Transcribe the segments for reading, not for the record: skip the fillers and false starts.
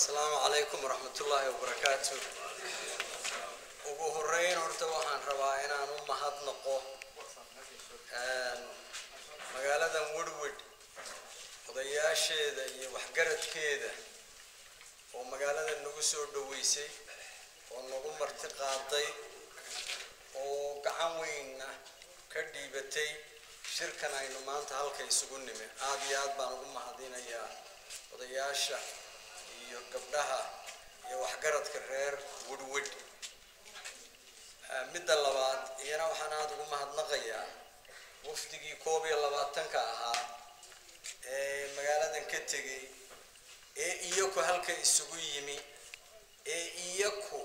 Asalaamu calaykum waraxmatullaahi wabarakaatu. Ugu horeyn horta waxaan rabaa inaan u mahadnaqo magaaladan Werwid odayaasheeda iyo waxgaradkeeda oo magaalada nagu soo dhaweysay oo nagu marti qaaday oo gacan weynna ka dhiibatay shirkan aynu maanta halka isugu nimi. Aada iyo aad baan ugu mahadinayaa odayaasha iyo gabdhaha iyo waxgaradka reer Werwid. Midda labaad, iyana waxaan aada ugu mahadnaqayaa wafdigii 21-ka ahaa ee magaaladan ka tegey ee iyaku halka isugu yimi ee iyaku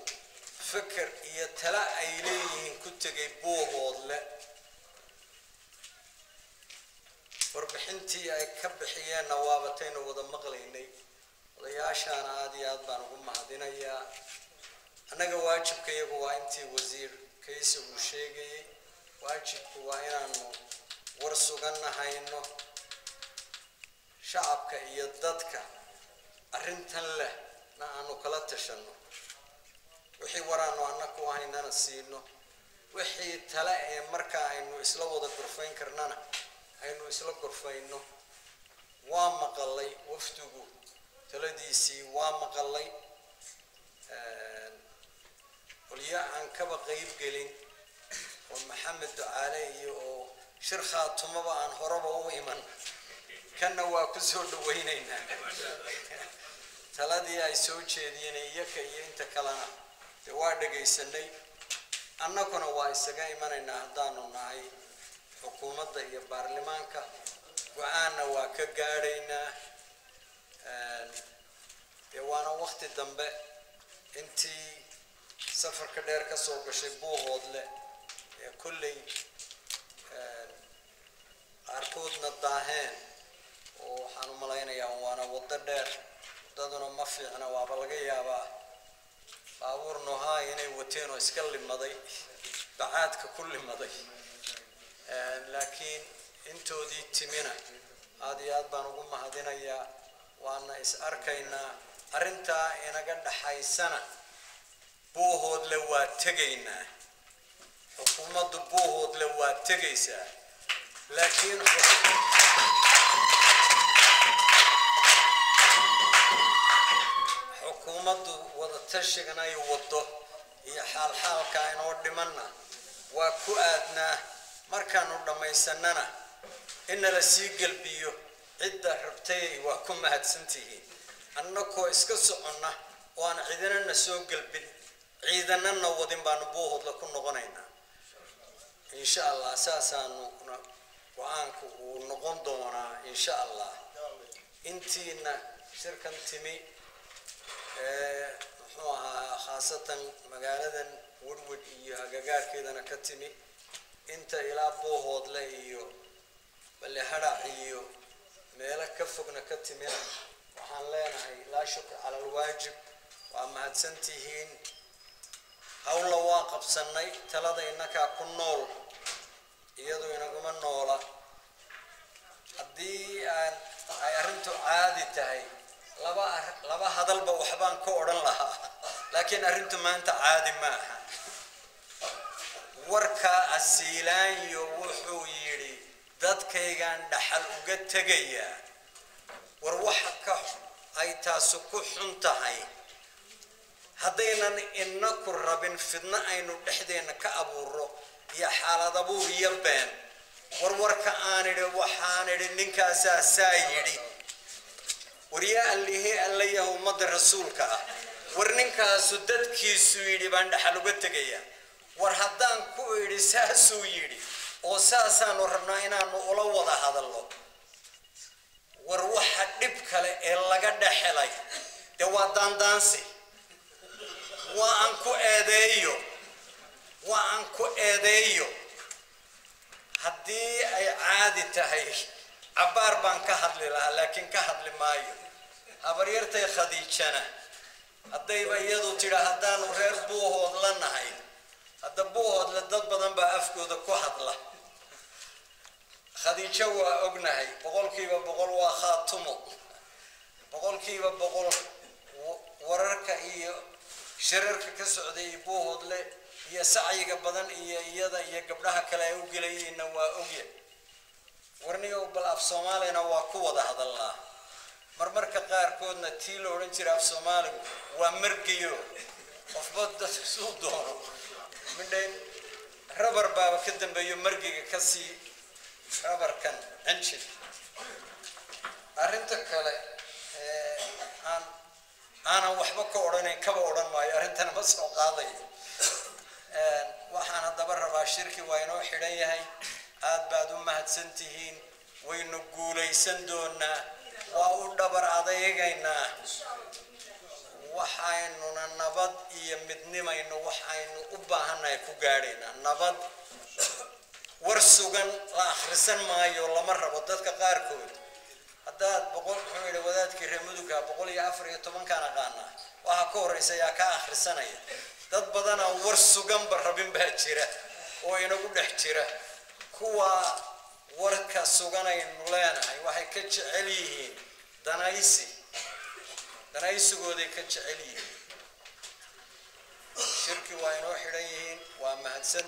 feker iyo tala ay leeyihiin ku tegay Buuhoodle. Warbixintii ay ka bixiyeenna waabataynu wada maqlaynay. Odayaashaana aada iyo aad baan ugu mahadinayaa. Annaga waajibka iyagu waa intii wasiir Kayse uu sheegayey. Waajibku waa inaanu war suganna hayno, shacabka iyo dadka arrintan leh na aanu kala tashanno, wixii waraanu annaku haynana siino, wixii tale ee markaa aynu isla wada gorfayn karnana aynu isla gorfayno. Waa maqalay wafdigu taladiisii, waa maqalay qolyo aan kaba qayb gelin oo Maxamed Ducaale iyo oo shir Khaatumaba aan horeba u iman, kanna waa ku soo dhawaynaynaa. Taladii ay soo jeediyeen iyaka iyo inta kalena dee waa dhegaysanay, annaguna waa isaga imanaynaa haddaanu nahay xukuumadda iyo baarlamaanka, go-aanna waa ka gaadhaynaa. Dee waana wakti dambe, intii safarka dheer ka soo gashay Buuhoodle ee kolley qaarkoodna daaheen oo waxaan u malaynayaa waana waddo dheer, waddaduna ma fiicna, waaba laga yaabaa baabuur nohaa inay wateen oo iska limaday, bacaadka ku limaday. Laakiin intoodii timina aada iyo aad baan ugu mahadinayaa. Waana is arkaynaa, arrintaa inaga dhaxaysana Buuhoodle waa tegaynaa, xukuumaddu Buuhoodle waa tegaysaa, laakiin xukuumaddu wadatashigan ay waddo iyo xaalxaalka inoo dhimanna waa ku aadnaa. Markaanu dhammaysanana in nala sii gelbiyo cidda rabtay waa ku mahadsantihiin. Annakoo iska soconna oo aan cidinana soo gelbin, ciidanana wadin, baanu Buuhoodle ku noqonaynaa insha Allah. Saasaanu go-aanku uu noqon doonaa insha Allah. Intiina shirkan timi muxuu ahaa, khaasatan magaaladan Werwid iyo agagaarkeedana ka timi, inta ilaa Buuhoodle iyo Balihadhac iyo meelo ka fogna ka timina, waxaan leenahay laa shukr cala alwaajib, waa mahadsantihiin. Hawla waa qabsannay, talada innakaa ku nool, iyadu inaguma noola. Haddii aan ay arrintu caadi tahay laba hadalba waxbaan ka odhan lahaa, laakiin arrintu maanta caadi ma aha. Warka Asiilaanyo wuxuu yidhi dadkaygaan dhaxal uga tegayaa. War waxa ka ay taasu ku xun tahay, haddaynan inaku rabin fidno aynu dhexdeenna ka abuuro iyo xaalad abuur iyo been, war warka aan idhi, waxaan idhi ninkaasaa saa yidhi. War yaa allihii allayaha ummadda rasuulka ah, war ninkaasu dadkiisuu yidhi baan dhaxal uga tegayaa. War haddaan ku idhi saasuu yidhi oo saasaanu rabnaa inaanu ula wada hadallo, war waxa dhib kale ee laga dhexelay dee waa daandaansi, waa aan ku eedeeyo, waa aan ku eedeeyo. Haddii ay caadi tahay cabbaar baan ka hadli lahaa, laakiin ka hadli maayo. Habaryartay Khadiijana haddayba iyadu tidha haddaanu reer Buuhoodla nahay, hadda Buuhoodle dad badan baa afkooda ku hadla. Khadiijo waa ognahay 100% waa Khaatumo, 100%. Wararka iyo shirarka ka socday iyo Buuhoodle iyo sacyiga badan iyo iyada iyo gabdhaha kale ay u gelayiinna waa ogya. Warniyow, bal af Soomaalina waa ku wada hadalnaa, marmarka qaarkoodna tii la odhan jiray af Soomaaligu waa margayo, qofba dad suu doono midhayn rabar baaba ka dambeeyo margiga kasii rabarkan cinjir. Arrinta kale aan aanan waxba ka odhanayn, kaba odhan maayo, arrintana ma soo qaadayo. Waxaan haddaba rabaa, shirki waa inoo xidhan yahay. Aad baad u mahadsan tihiin. Waynu guulaysan doonaa, waa u dhabar adaygaynaa, waxaynuna nabad iyo midnimaynu waxaynu u baahannahay ku gaadhaynaa nabad. War sugan la akhrisan maayo, lama rabo. Dadka qaarkood haddaad 100, muxuu yidhi wadaadkii reer Mudugga, 114-kaan aqaanaa, waxaa ka horreysa ayaa ka akhrisanaya. Dad badanaa war suganba rabin baa jira oo inagu dhex jira. Kuwa warka suganaynu leenahay waxay ka jecel yihiin danaysi, danaysigooday ka jecel yihiin. Shirki waa inoo xidhan yihiin. Waa mahadsan.